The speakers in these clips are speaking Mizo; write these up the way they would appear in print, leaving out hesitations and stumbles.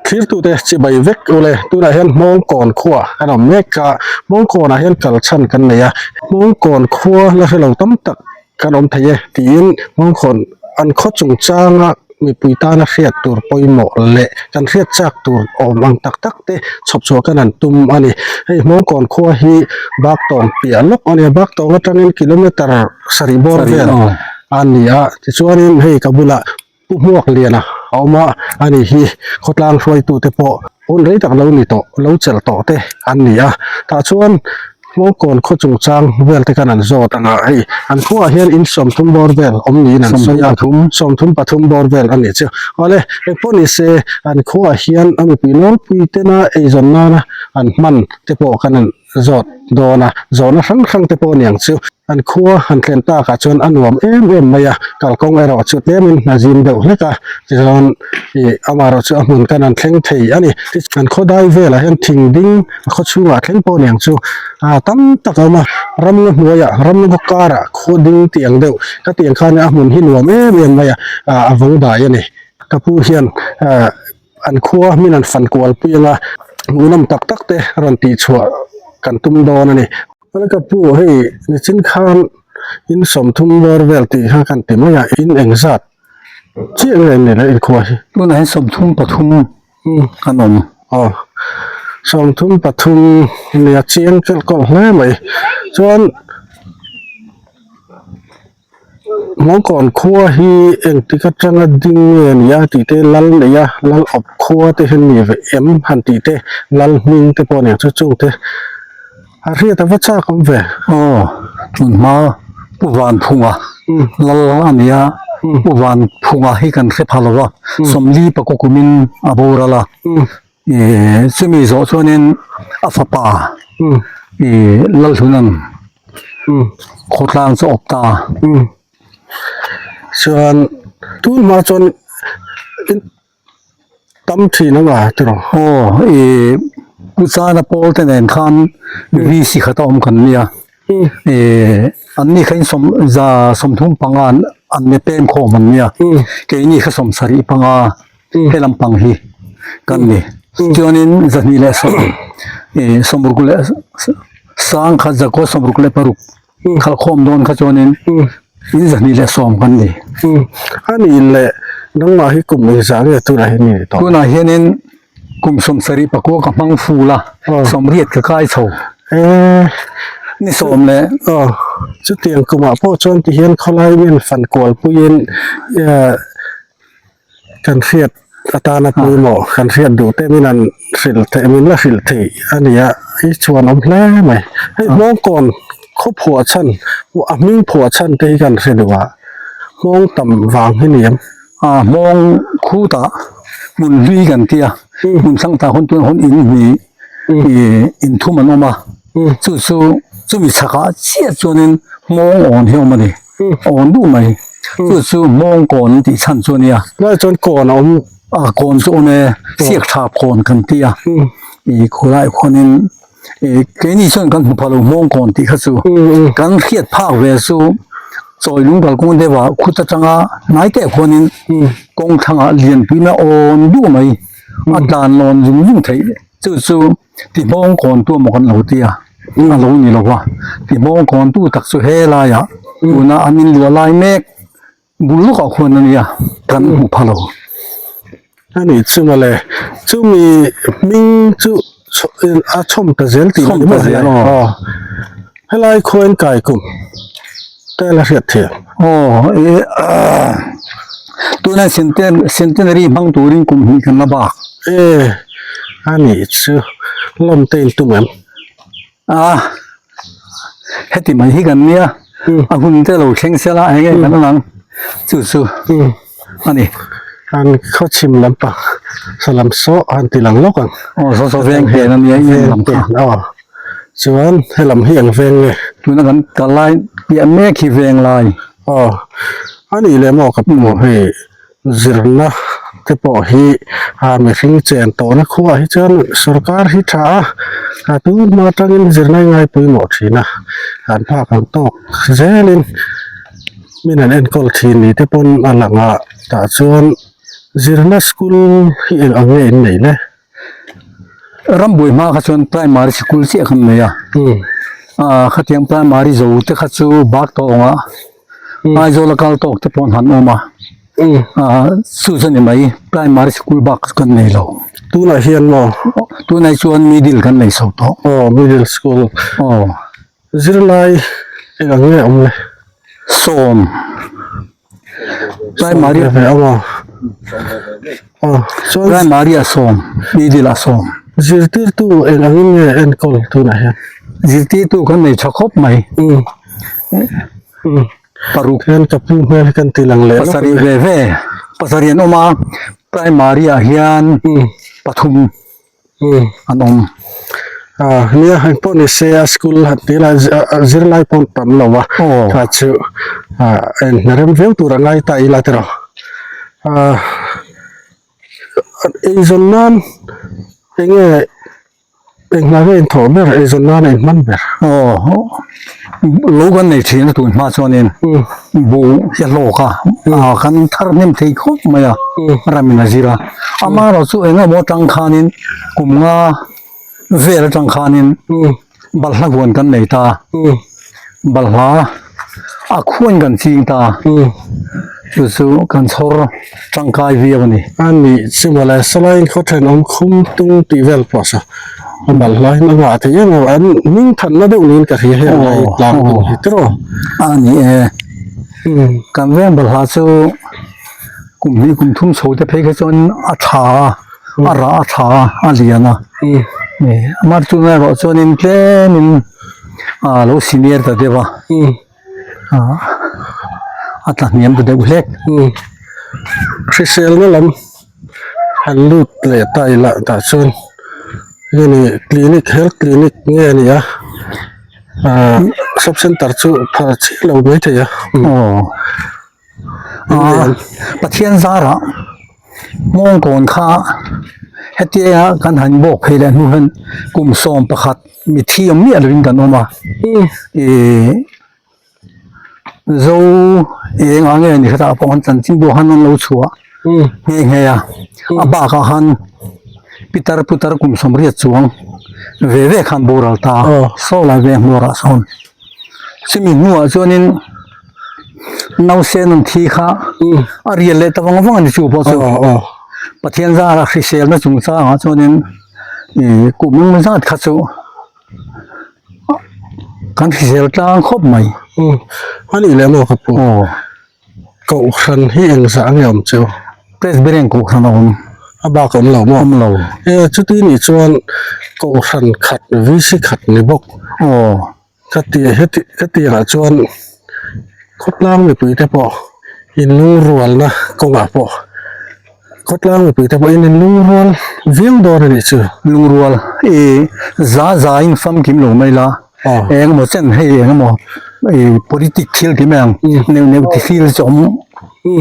Thirtute chibai vek ule tunah hian Hmawngkawn khua kan awm mek a, Hmawngkawnah hian kal chhan kan nei a, Hmawngkawn khua la hrelo tam tak kan awm thei e tiin Hmawngkawn an khaw chungchanga mipui tana hriat tur pawimawh leh kan hriat chak tur awm ang tak tak te chhawp chhuah kan han tum a ni. Hei Hmawngkawn khua hi Baktawng piah lawk a ni a, Baktawng atangin kilometre sarih bawr vel a ni a, tichuanin hei ka bulah Pu Hmuak Liana a awm a, ani hi khawtlang hruaitute pawh hun rei tak lo ni tawh, lo chelh tawh te an ni a. Tah chuan Hmawngkawn khaw chungchang vel te khan an zawt ang a, hei an khuaah hian in 30 bawr vel awm niin an sawi a, 33 bawr vel a nih chu. Awle, engpawh ni se an khuaah hian a mipui nawlpui tena eizawn nana an hman te pawh khan an zawt dawn a, zawhna hrang hrang te pawh a ni ang chu. An khua han thlen takah chuan a nuam em em mai a, kalkawng erawh chu tlemin a zim deuh hlek a, tichuan ih amaherawh chu a hmun kan han thleng thei a ni. An khaw dai velah hian thing ding a khaw chhungah thleng pawh niang chu ah tam tak a awm a, ramngaw hnuaiah ramngaw karah khaw ding tih ang deuh ka tih ang khan a hmun hi nuam em em mai a, ah a vawng dai a ni. Ka pu hian ah an khua hmin an fan kual pui anga hmuhnawm tak tak te rawn tih chhuah kan tum dawn a ni. Awle ka pu hei nichin khan in 30 bawr vel tih kha kan ti mai a in engzat chiah nge ni le inkhua hi. Tunah hian 33 kan awm. Aw 33 nia chiang kelh kawlh hle mai chuan. Hmawngkawn khua hi engtik atanga ding nge ni a tih te lal nei a lal awp khua te hian ni ve em han tih te lal hming te pawh nen chu chung te a hriat a va chak awm ve. Aw tun hma Pu Vanphunga lal a ni a Pu Vanphunga hi kan hre pha lo va 40 pakua kumin a boral a Ih chumi zawh chuanin a fapa ih Lalhlunan khawtlang chu a awp ta. Chuan tun hma chuan tam thin anga tiraw? Aw ih Pu Chana pawl te nen khan VC khat a awm kan nia. Ih an ni kha in sawm za 35 an ni pem khawm an nia. Keini kha 75. He lampang hi kan ni. Chuanin zahnih leh sawm ih sawmruk leh sang kha zakua sawmruk leh paruk khalh khawm dawn kha chuanin in zahnih leh sawm kan ni. A nih leh nangmah hi kum engzah nge tunah hian i ni tawh? Tunah hianin kum 74 ka hmang ful a, 80 ka kai chho. Ni sawm leh. Aw chutiang kumah pawh chuan tihian khawlai mian fan kualpuiin Kan hriat atana pawimawh kan hriat duh te min an hrilh theih min la hrilh theih a ni a i chuan awm hle mai hei Hmawngkawn khaw phuah chhan a hming phuah chhan te hi kan hre duh a Hmawng tam vang hi ni em? A Hmawng khutah hmun hlui kan ti a hmun hrang tah hawn tun hawn in hnih ih in thum an awm a chu chu chumi chhakah chiah chuanin Hmawng awn hi a awm a ni. Awn duh mai. Chu chu mawng kawn an tih chhan chu a nia. Lai chuan kawn a awm. A kawn chu awm e, siak tha kawn kan ti a. I khulai khuanin i keini chuan kan hmu pha lo mawng kawn tih kha chu. Kan hriat phak ve chu chawi lung kal kawng deuh ah khut atanga hnai teh khuanin kawng thlangah lianpuina awn duh mai. A tlan lawn zung zung theih chu chu. Ti hmawng kawn tu emaw kan lo ti a, a lo ni lo va, ti hmawng kawn tu tak chu he laiah tuna an in luah lai mek bul lawkah khuan a nia kan hmu pha lo. A nih chu mawle, chumi hming chu a chhawm ta zel tih Chhawm ta zel aw. Helai khuain kai kum te la hriat thiam. Aw e tuna centenary hmang turin kum hnih kan la bak. E a nih chu lawm te in tum em? A heti mai hi kan nia a hun te lo thleng sela eng nge kan awm ang chu chu a ni. An khaw chhim lampang salam saw an ti lang lawk ang. Aw saw saw veng pen a nia in lam kha. Aw. Chuan helam hi ang veng nge? Tuna kan kal lai piah mek hi veng lai. Aw, a nih leh maw ka pu hei zirna te pawh hi a mihring chen tawhna khuaah hi chuan sorkar hi tha a, a tun hma atangin zirna i ngai pawimawh thin a, an phak ang tawk zelin min an enkawl thin ni te pawn a lang a, tah chuan. Zirna school hi eng ang nge in nei le? Rambuai hma kha chuan primary sikul chiah khan nei a. Khatiang primary zo te kha chu bak tawh ang a, Aizawl a kal tawk te pawh an han awm a. Chu chu a ni mai, primary sikul bak chu kan nei lo. Tunah hian maw? Tunah hi chuan middle kan nei chho tawh. Aw middle school. Aw. Zirlai eng ang nge awm le? Sawm. Primary ve awm a. Aw chuan Primary ah sawm, middle ah sawm. Zirtirtu eng angin nge enkawl tunah hian? Zirtirtu kan nei tha khawp mai. Umm. Umm. Paruk. Hian ka pu hmel hi kan ti lang leh lawk. Pasarih ve ve. Pasarih an awm a, primary ah hian pathum. An awm. Nia heng pawh ni se a school han tih lai zirlai pawh tam lo a kha chu hna rem viau tur a ngai ta ila tiraw eizawn nan enge eng hna nge inthawh ber eizawn nan a inhman ber. Aw lo kan nei thin a tun hma chuanin buh hi a hlawk a kan thar hnem thei khawp mai a ramin a zir a. Amaherawhchu eng emaw atang khanin kum nga vel atang khanin balhla huan kan nei ta, balhla a khuan kan ching ta, chu chu kan chhawr tangkai viau a ni. A nih chu mawle, sawlaiin khaw thenawm khum tung tih vel pawh saw a balhla in a ngah thei em em a, an hming thanna deuh niin ka hria hei a tlang deuh hi tiraw. A ni e, kan veng balhla chu. Kum hnih kum thum chho te phei kha chuan a tha a, a rah a tha a, a lian a. Amah chunga erawh chuanin tlemin a lo senior ta deuh a, a tla hniam ta deuh hlek. Hriselna lam han lut leh ta ila tah chuan nge ni clinic health clinic nge a ni a. Ahh sub center chu phal chiah lo maithei a. Pathian zarah Hmawngkawn kha hetia kan han bawk phei leh hnu hian kum 11 mithiam miah lovin kan awm a ih zo eng ang nge ni khatah pawh khan chanchin pawh khan an lo chhuah nghe nghe a a bakah khan pitar putar kum 80 chuang ve ve khan boral ta saw lai ve hmawrah sawn chumi hnuah chuanin. Nausen an thi kha a rial leh ta vang vang a ni chu pawh chu Pathian zara hriselna chungchangah chuanin ih kum eng zat kha chu kan hrisel tlang khawp mai. A nih leh maw ka pu? Kohhran hi eng zah nge awm chu? Presbyterian kohhran a awm. A bak a awm lo maw? Awm lo. E chuti nih chuan kohhran khat VC khat ni bawk. Aw. Ka ti heti ka tirah chuan khawtlang mipui te pawh inlungrualna kawngah pawh khawtlang mipui te pawh in inlungrual viau dawn a nih chu. Lungrual i za za in famkim lo mai la eng emaw chen hei eng emaw i politic thil ti mai ang neuh neuh ti thil chu awm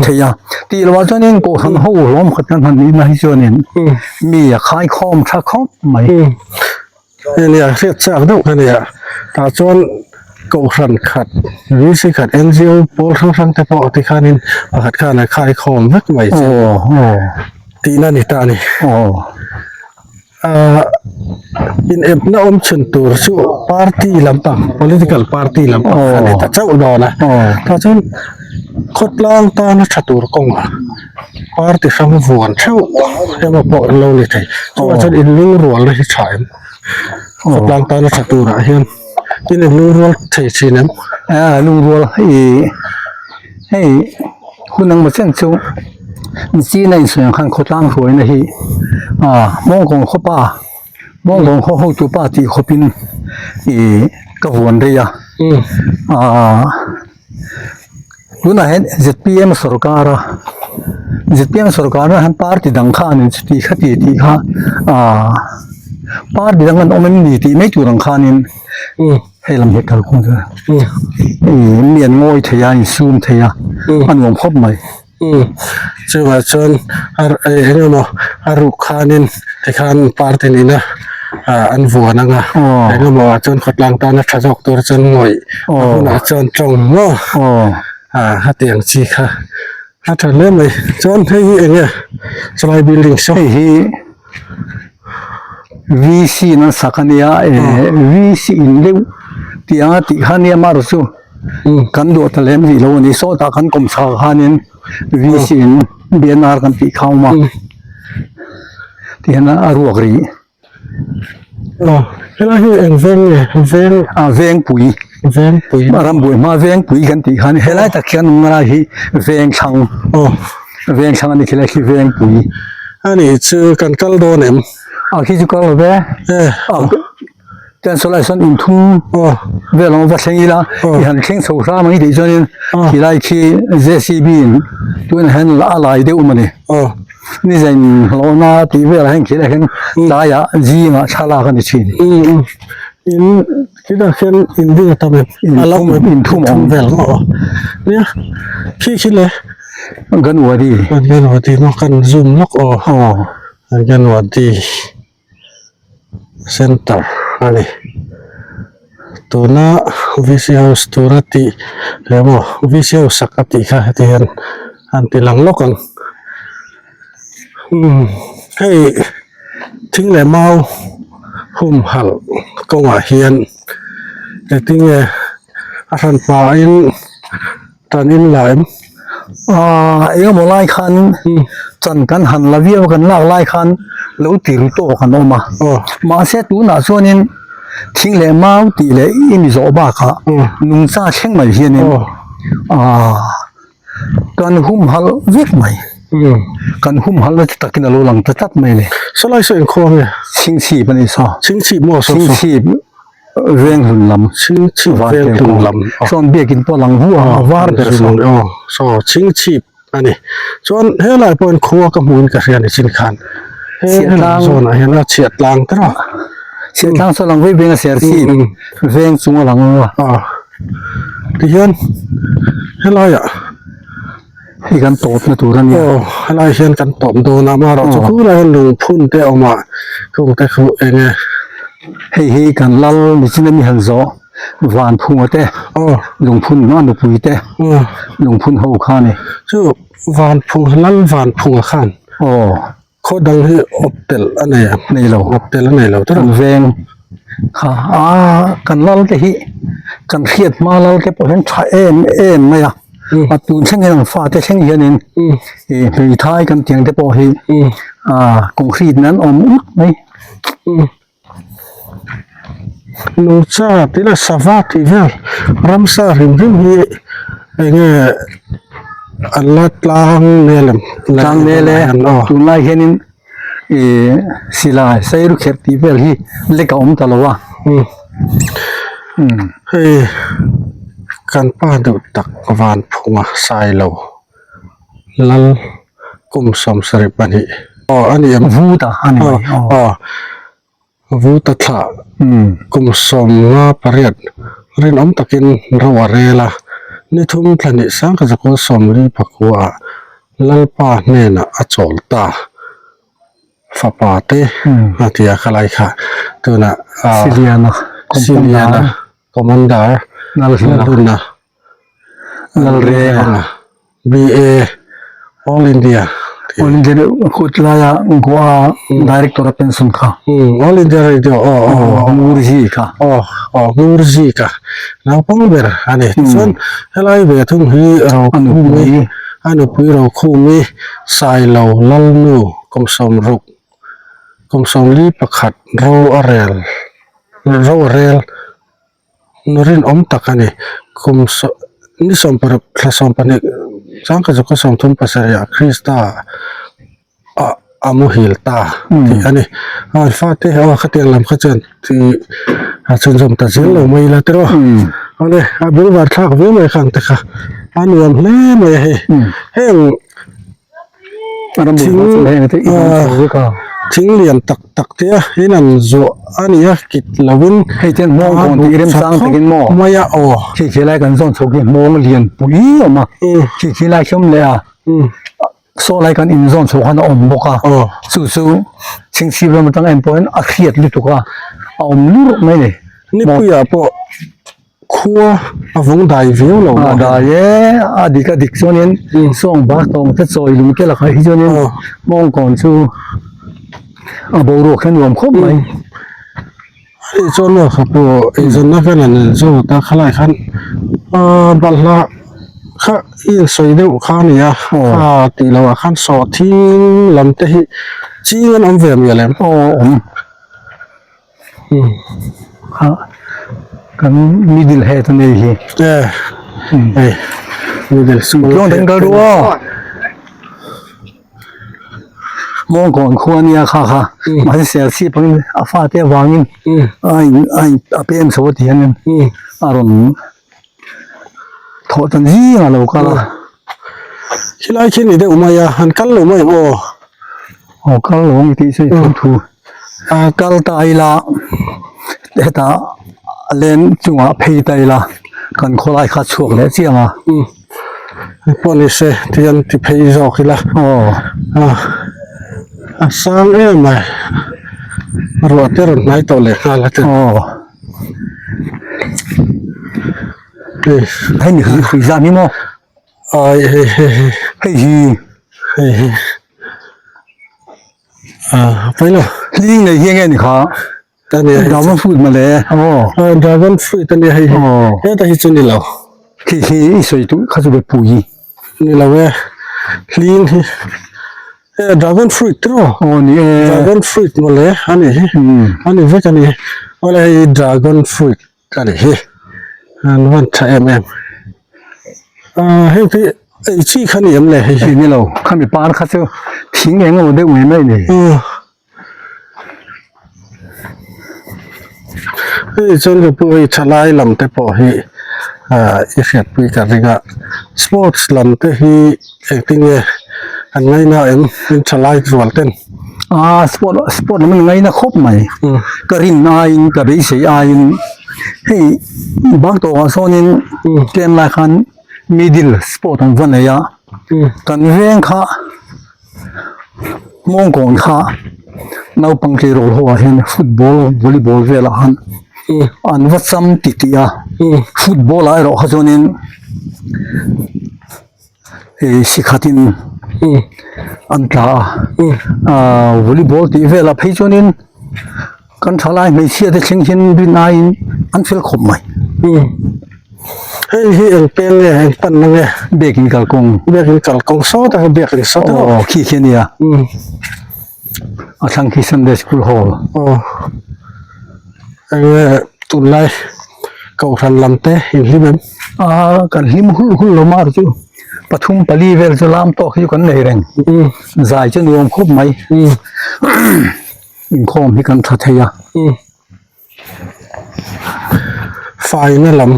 thei a tih loh ah chuanin kohhran ho hlawm khat kan han nihna hi chuanin mi a khaikhawm tha khawp mai. Hei nia hriat chak deuh a nia tah chuan kohhran khat VC khat NGO pawl hrang hrang te pawh tikhanin pakhat khan a khaikhawm vek mai chu tihna a ni ta a ni ahh inepna awm chhun tur chu party lampang political party lampang a ni ta chauh dawn a tah chuan khawtlang tana tha tur kawngah party hrang vuan theuh emaw pawh an lo ni thei chuvang chuan inlungrualna hi tha em khawtlang tana tha turah hian in inlungrual thei thin em a lungrual ih hei hun ang maw chen chu china insawi ang khan khawtlang hruaina hi ah mawngkawng khawpa mawngkawng khaw hotupa tih khawpin ih ka vuan rei a ah. Tunah hian zpm sawrkar a zpm sawrkar ah hian party dang khanin chuti khati tih kha ahh party dang an awm em ni tih mai tur ang khanin hei lam hi kalkawng chu ih mi an ngawi thei a insum thei a a nuam khawp mai. Chuvah chuan a eng emaw a ruk khanin tikhan party nihna an vuan ang a eng emaw ah chuan khawtlang tana tha zawk tur chuan ngawih a hunah chuan tawng maw hetiang chi kha. A tha hle mai. Chuan hei hi eng nge chulai building saw? Hei hi VC in an sak a nia eh VC in deuh tih anga tih kha nia amaherawh chu kan duah ta lem rih lo a ni. Sawtah kan kawm chhak khanin VC in BNR kan tih kha a awm a ti hian a ruak rih. Aw helai hi eng veng nge veng ah vengpui vengpui rambuai hma vengpui kan tih khan helai tak hian awm lai hi veng thlang aw veng thlang a ni khilai khi vengpui ani chu kan kal dawn em ah khi chu kal lo ve e ah chuan sawlai sawn inthum aw vel ang va thleng ila i han thleng chho hram ang i tih chuanin khilai khi J C B in tunah hian a lai deuh a ni. Aw. Ni zain hlawhna tih velah hian khilaiah hian tlaiah zingah thlalak a ni thin. Umm in khilaiah khian in ding a tam em? A lo in thum awm vel maw aw. Nia khi khi le. Ganwadi. Ganwadi maw kan zoom lawk aw. Aw. Ganwadi center a ni. Tuna V C house tura tih leh maw V C house sak a tih kha heti hian an ti lang lawk ang umm hei thing leh mau humhalh kawngah hian engtinge a hran pahin Tan in la em? Aaa engemaw lai khan chan kan han la viau a kan lak lai khan lo tir tawk an awm a mahse tunah chuanin thing leh mau tih leh i mi zawh bakah nungcha thleng mai hianin aaa kan humhalh vek mai kan humhalh na chi takin a lo lang ta tlat mai a ni. Sawlai saw engkhaw nge? Chhingchhip a ni saw. Chhingchhip maw saw saw? Chhingchhip. Veng hlun lam Chhingchhip veng hlun lam chuan biakin pawh lang hu a a var ber saw aw saw chhingchhip a ni chuan helai pawhin khua ka hmuhin ka hria ni chin khan he helai zawnah hian a chhiat tlang ta rawh chhiat tlang saw lang vei veng a ser chhip veng chung a lang a aw tihian helaiah Hei kan tawpna tur a nia. Aw helai hian kan tawp dawn a amaherawhchu chu khulai hian lungphun te a awm a chung te chu eng e. Hei hi kan lal nichin a mi han zawh Vanphunga te aw lungphun a nupui te lungphun ho kha a ni. Chu Vanphung lal Vanphunga khan aw. Khaw dang hi awp telh a nei a, nei lo, awp telh a nei lo kan veng kha a kan lal te hi kan hriat hma lal te pawh hian tha em em mai a, a tun thleng hian an fate thleng hianin ih hmeithai kan tih ang te pawh hi ah concrete in an awm ut mai. Nungcha tih leh sava tih vel ramsa hrim hrim hi eng nge an la tlang nel em tlang nel e tunlai hianin ih silai sairu kherh tih vel hi lek a awm ta lo a hei kan pa duh tak Vanphunga Sailo Lal kum 72 aw a ni em Vuta a ni mai aw aw Vuta thlah kum 58 rinawm takin ro a rel a ni thum thla hnih sang ka zakua 44 ah Lalpa hnenah a chawl ta fapa te a ti a khalai kha tunah Siliana Siliana Commander Lalhluna. Lalrenga BA All India All India kut laia Goa Director a pension kha All India Radio aw aw Ngurji kha aw aw Ngurji kha naupang ber a ni tichuan helai ve thung hi Rokhumi a nupui Rokhumi Sailo Lalnu kum 60 kum 41 ro a rel ro a rel Nu rinawm tak a ni. Kum ni 16 thla 12 changka zawka 37 ah Krista ah a muhil ta tih a ni. A fate aw khatiang lam kha chuan tih a chhunzawm ta zel lo mai ila tiraw. Awle a bul var thlak viau mai kha ang te kha a nuam hle mai a hei. Heng Thing lian tak tak te a in an zuah a ni a kit lo in hei ten hmawng kawn tih rem sang takin maw mai a aw khi khi lai kan zawn chho khi hmawng lian pui a awm a khi khi lai khi awm leh a saw lai kan in zawn chho khan a awm bawk a chu chu chhingchhip lam atang en pawhin a hriat lutuk a a awm lurh mai a ni nipuiah pawh. Khua a vawng dai viau lo A dai e, a dik a dik chuanin sawng bak tawng te chawi lung te lakah hi chuanin mawngkawn chu a boruak hian nuam khawp mai. Hei chuan maw kha pawh eizawnna vel an zawt a khalai khan balhla kha i insawi deuh kha a ni a, kha tih loh ah khan sawhthing lam te hi ching an awm ve mial em? Aw awm. Kha kan middle head a nei hi. Eh hei middle school Tluang kan kal duh aw. Mawngkawn khua nia kha kha mahse Serchhip angin a fate avangin a in a in a pem chho a ti hianin a rawn thawh tan zingah a lo kal a. Khilai khi ni deuh mai a, han kal lo mai ang aw. Aw kal lo ang tih chu i thu thu. Kal ta ila hetah len chungah phei ta ila kan khawlai kha chhuak leh chiang a. Pawh ni se tihian ti phei zawk ila. Aw. A sang em mai. Ruah te rawn hnai tawh leh nghal a ten. Aw. Hei mi hrui zan hi maw? Ai hei hei hei. Hei hi. Hei hi. Ah pawi lo. Hling nei hi nge ni kha? Ta ni. Dragon fruit male. Aw. Ah dragon fruit ani hei hi. Aw. Heta hi chu ni lo. Khi hi i sawi tu kha chu be pui. Ni lo e. Hling hi. E dragon fruit tiraw? Aw ni e. Dragon fruit mawle ani hi. Ani vek ani. Awle hei dragon fruit. Ka ni hi an van tha em em ah heng hi ei chi kha ni em le hei hi ni lo khami par kha chu thing eng emaw deuh mai mai ni hei chuan ka pu hei thalai lam te pawh hi ah i hriatpui ka ring a sports lam te hi engtin nge an ngaina em in thalai zual ten. Ah sport sport lam an ngaina khawp mai ka rin aiin ka beisei aiin hei bang tawhah sawnin tlem lai khan middle sport an va nei a kan veng kha mawngkawn kha naupang tleirawl ho ah hian football volleyball velah khan an va cham titih a football ah erawh kha chuanin. Hei sikhatin an tla a aaa volleyball tih velah phei chuanin kan thalai hmeichhia te thleng hian rin aiin an fel khawp mai. Hei hi eng peng nge eng panna nge? Biakin kalkawng. Biakin kalkawng saw tak hi biakin saw tak aw khi khi a nia a thlang khi Sunday school hall. Aw eng nge tunlai kohhran lam te inhlim em? A kan hlim hul hul lo mar chu pathum pali vel chu lam tawk hi chu kan nei reng zai chu nuam khawp mai inkhawm hi kan tha thei a. Faina lam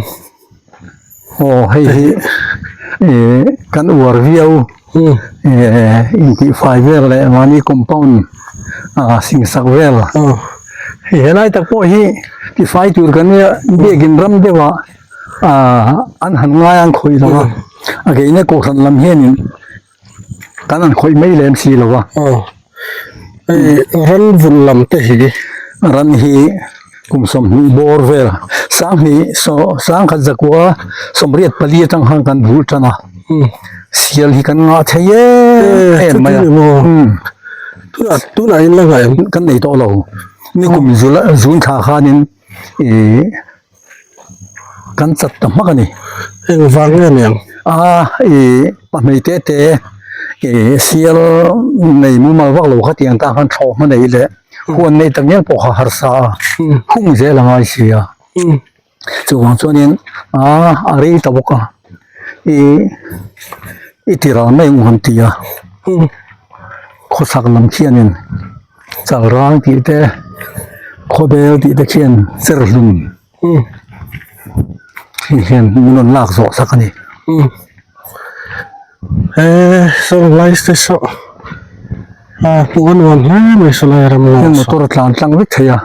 aw hei hi ih kan uar viau ih intihfai vel leh mahni compound ah singsak vel hei helai tak pawh hi tifai tur kan nia biakin ram deuh ah ah an han ngai a an khawih lo a a keina kohhran lam hianin kan han khawih mai lem si lo a aw hei ran vun lam te hi ran hi kum 20 bawr vel sanghnih saw sangkhat zakua 84 atang khan kan bul tan a sial hi kan ngah thei em em mai a tunah tunah in la ngaih kan nei tawh lo nikum zun thla khanin ih. Kan chat ta hmak a ni. Eng vang nge niang? A i pahmei te te i sial nei mumal vak lo kha tiang tan khan thlawh hma nei leh huan nei tak ngial pawh kha harsa a hung zel a ngai si a. Chuvang chuanin a a rei ta bawk a i i ti ral mai ang han ti a khawchhak lam khianin Chalrang tih te khawbel tih te khian cherhlum hei hian min rawn lak zawh sak a ni. He saw lai te saw a hmuh a nuam hle mai saw lai ram lam motor a tlan tlang vek thei a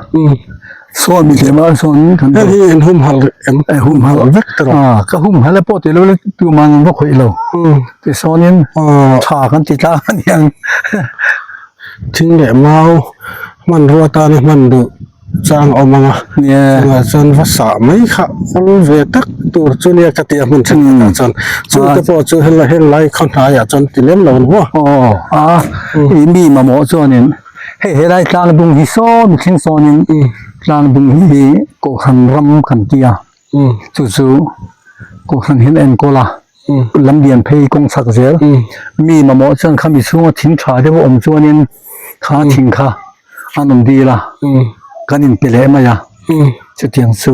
saw mi hlem ah sawn kan hei hi in humhalh em humhalh vek ta rawh ka humhalh e pawh tih lo le tuman an va khawih lo tichuanin tha kan ti tlang a niang. Thing leh mau hmanrua tana hman duh. chang a awm ang a chungah chuan va sah mai kha awm ve tak tur chu nia ka ti a hmun thenkhatah chuan chute pawh chu helai helai khaw hnaiah chuan ti lem lo ang maw. Aw a ih mi mamawh chuanin hei helai tlang dung hi sawn thleng sawnin tlang dung hi kohhran ram kan ti a chu chu kohhran hian a enkawl a lam lian phei kawng chhak zel mi mamawh chuan khami chhunga thing tha deuh a awm chuanin kha thing kha. an awm dil a kan inpe leh mai a chutiang chu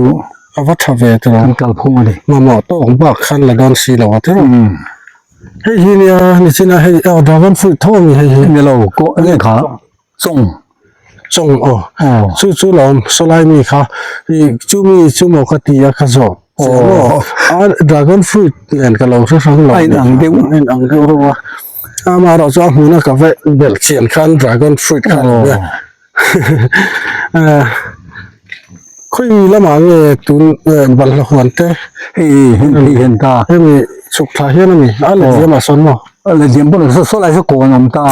a va tha ve tawh kan kal phung a ni mamawh tawk bak khan la dawn si lo a tiraw hei hi nia nichina hei aw dragon fruit tho a ni hei hi ni lo kawh enge kha chawng chawng aw chu chu lo awm sawlai mi kha ih chu mi chu maw ka ti a ka zawh aw a dragon fruit nen ka lo hre hrang lo a inang deuh a inang deuh reuh a. Amaherawh chu a hmuna ka ve belh chian khan dragon fruit kha a lo nia khawi lamah nge tun balhla huan te hei hei hian ta hemi chhuk thla hian a ni a la diam ah sawn maw a la diam pawh saw lai saw kawn a awm ta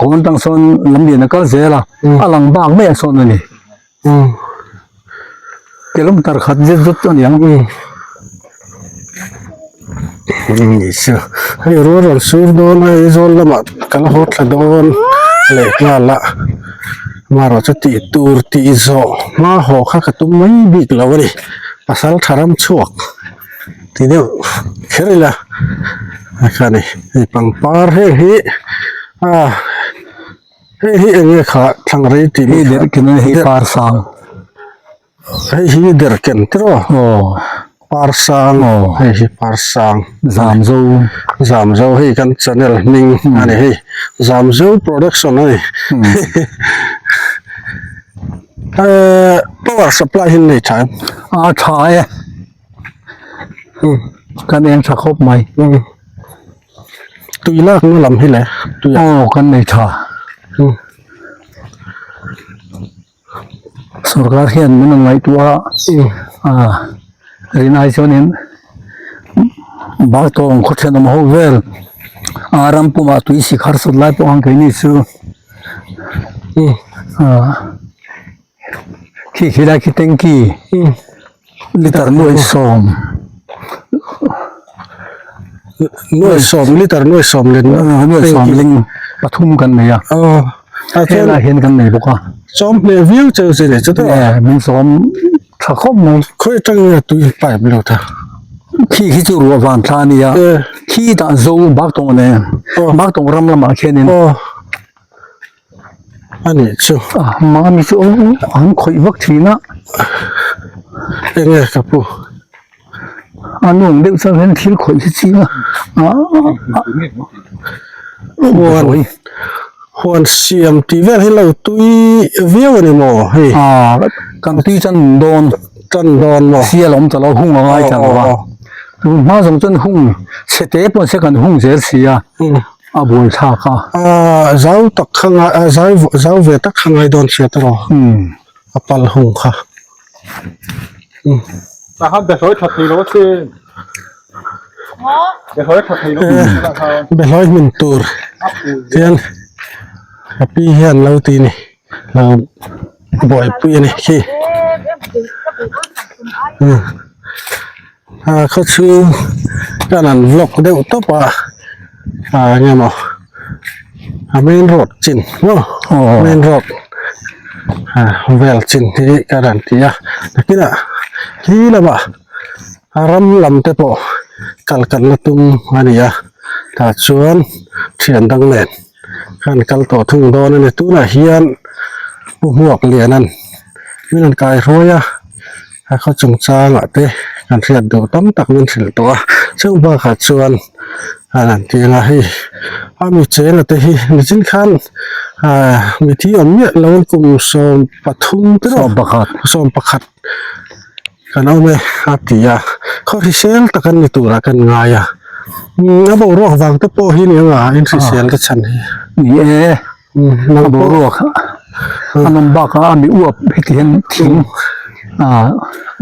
kawn atang sawn lam lian a kal zel a a lang bak mai ah sawn a ni Kilometer khat zet zet a niang. Ni chu hei rual rawn sur dawn a Aizawl lamah kan haw thla dawn leh nghal a amaherawh chu tih tur tih zawh hma haw kha ka tum mai bik lo a ni pasal tha ram chhuak ti deuh kher ila a kha ni hei pangpar heng hi ah. Hei hi eng nge kha thlang rei tih Hei derhken a ni hei par sang. Hei hi derhken tiraw? Aw. Par sang. Aw. Hei hi par sang. Zamzo. Zamzo hei kan channel hming a ni hei. Zamzo production a ni. Eh power supply hi an nei tha em? A tha e. Kan eng tha khawp mai. Tui lak na lam hi le tui aw kan nei tha sorkar hian min rawn ngaihtuah a a rinai chuanin Bartawng khaw thenawm ho vel a ram pumah tui sik harsat lai pawh ang keini chu a khi khi lai khi tanky liter nuai sawm nuai sawm liter nuai sawm leh nuai sawm ling pathum kan nei a a helai hian kan nei bawk a chawm hmel viau cheu che leh chu tawh min sawm tha khawp mai khawi atang nge tui pipe lo ta khi khi chu ruah van thla a nia khi tah zo bak tawng nen bak tawng ram lamah khianin A nih chu. A mami chu an khawih vak thin a. Enge ka pu. A nuam deuh chuan hian thil khawih hi ching a. Huan huan siam tih vel hi lo tui viau a ni maw hei. A kan tui chuan min dawn. Tan dawn maw. Sial awm ta lo hung a ngai ta lo a. Tun hma zawng chuan hung chhe te pawh se kan hung zel si a. A buai thlak a. A zau tak kha ngai a zau zau ve tak kha ngai dawn hriat erawh. Umm. A pal hung kha. Umm. Tah khan behlawi tha thei lo a sin. Behlawi tha thei lo Behlawi hmun tur hian a pi hian lo ti ni. Lo buaipui a ni khi. Umm. A khaw chhung hian an vlog deuh tawp a ah eng emaw a main road chin maw main road ah vel chin hi ka rawn ti a nakinah hi lamah a ram lam te pawh kal kan la tum a ni a tah chuan thian dang nen khan kal tawh thung dawn a ni tunah hian pu hmuak lian an min rawn kai hruai a. A khaw chungchangah te kan hriat duh tam tak min hrilh tawh a chung bakah chuan an han ti ang a hei a mi chenga te hi nichin khan ah mithi awm miah lo kum 13 te rawh 11 kan awm e a ti a khaw hrisel tak an ni turah kan ngai a a boruak vang te pawh hi ni ang a inhrisel te chhan hi ni e. A boruak a nawm bakah a mi uap heti hian thing ah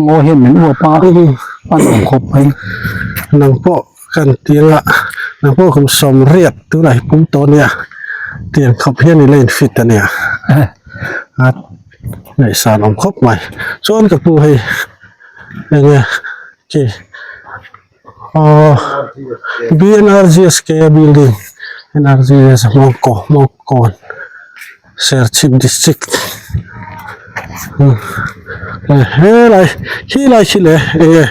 ngaw hian min uap a a nuam khawp mai. Nang pawh kan tih anga nang pawh kum 80 tunah hi pum tawh ania tiang khawp hian i la in fit ania a Ngaihsan awm khawp mai. Chuan ka pu hei enge khi aw B_N_R_G_S_K building N_R_G_S Hmawngkaw Hmawngkawn Serchhip district helai khilai khi leh enge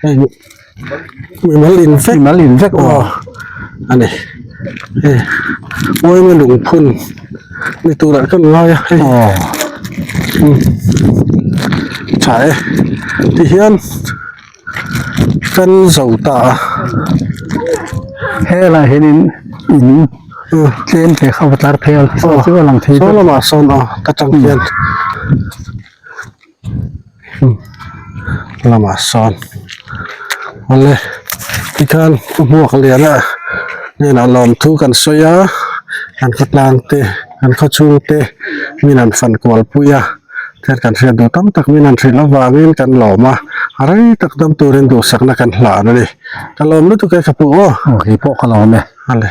heng mimal in vek mimal in vek aw a ni hei uaina lungphun ni turah kan ngai a hei tha e tihian kan zo ta a helaiah hianin in tlem te kha va tlar phei a saw chu a lang thei saw lamah sawn aw ka tang hian lamah sawn awle tikhan pu hmuak liana hnenah lawmthu kan sawi a kan khawtlang te kan khawchhung te min han fan kual pui a thil kan hriat duh tam tak min han hrilh avangin kan lawm a a rei tak dam turin duhsakna kan hlan a ni ka lawm lutuk e ka pu aw aw kei pawh ka lawm e ale.